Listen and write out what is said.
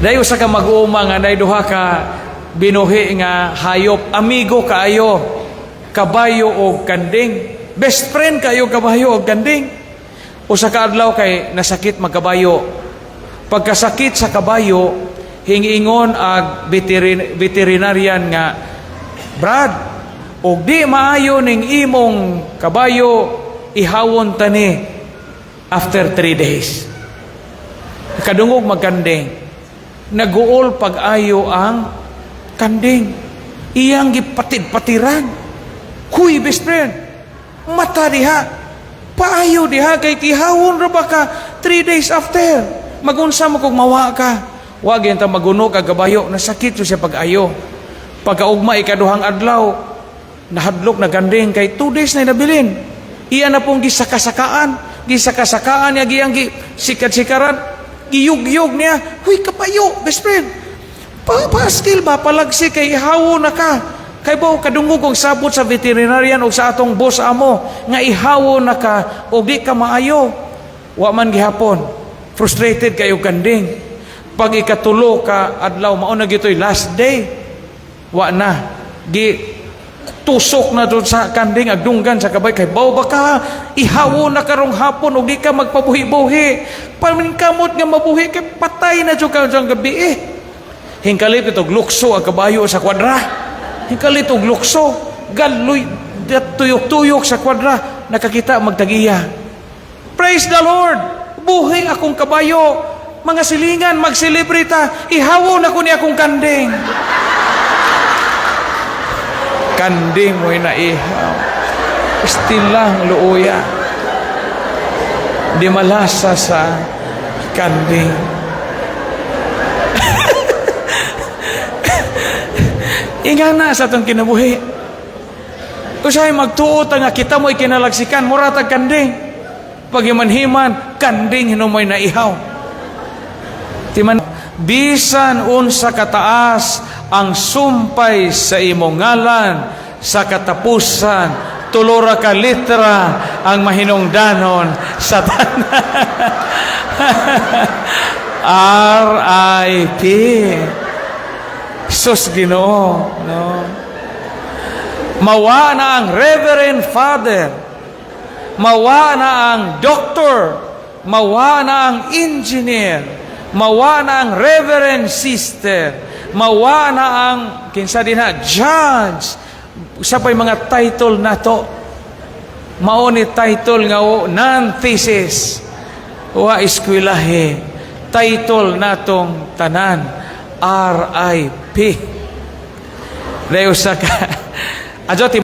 Dahil usa ka mag-uuma nga naay duha ka binuhi nga hayop, amigo kaayo, kabayo o kanding. Best friend kayo kabayo og kanding. Usa ka adlaw kay nasakit magkabayo. Pagkasakit sa kabayo, hingingon ag veterinarian nga, "Brad, og di maayo ning imong kabayo, ihawon tani after 3 days." Kadungog magkanding. Naguol pag-ayo ang kanding. Iyang gipatid-patiran. "Huy, best friend, mata diha. Paayo diha kay ihawon ra ba ka 3 days after? Magunsa mo kung mawa ka?" Wa gyud ta maguno kag kabayo, nasakit siya pag-ayo. Pagkaugma ikaduhang adlaw, nahadlok na kanding kay 2 days na nabilin. Iya na pong gisakasakaan, gisakasakaan niya giyang gi sikat-sikaran, giyugyog niya. "Huy, kabayo, best friend. Pa paskil ba palagsi kay ihawo na ka. Kay ba kadungog og sabot sa veterinarian o sa atong boss amo nga ihawo na ka o di ka maayo." Wa man gihapon. Frustrated kayo kanding. Pag ikatulo ka adlaw, mao na gitoy last day. Wa na. Gi tusok na doon sa kanding agdunggan sa kabayo kay baw ba ka ihawo na karong hapon ug di ka magpabuhi-buhi, paminkamot nga mabuhi kay patay na jud ka sa gabi eh. Hingkalit og lukso ang kabayo sa kwadra, hingkalit og lukso, galoy tuyok-tuyok sa kwadra. Nakakita magtagiya, "Praise the Lord, buhi akong kabayo. Mga silingan, mag-celebrate ta, ihawo na ko ni akong kanding." Kanding mo'y naihaw. Still lang luoya. Di malasa sa kanding. Ingana sa atong kinabuhi. Usahay magtuo ta nga kita mo'y kinalagsikan, mura tag kanding. Pagimanhiman, kanding hinumoy naihaw. Timan, bisan unsa kataas ang sumpay sa imong ngalan, sa katapusan, tulo ra ka litra ang mahinungdanon sa tanan. R.I.P. Sus Ginoo, no? Mawa na ang Reverend Father, mawa na ang doctor, mawa na ang engineer, mawa na ang Reverend Sister, mawa na ang kinsa din ha, judge, sa pa'y mga title nato. Mao ni title nga non-thesis. Wa eskwelahe. Title natong tanan, R.I.P. Dayo sa ka. Adyo.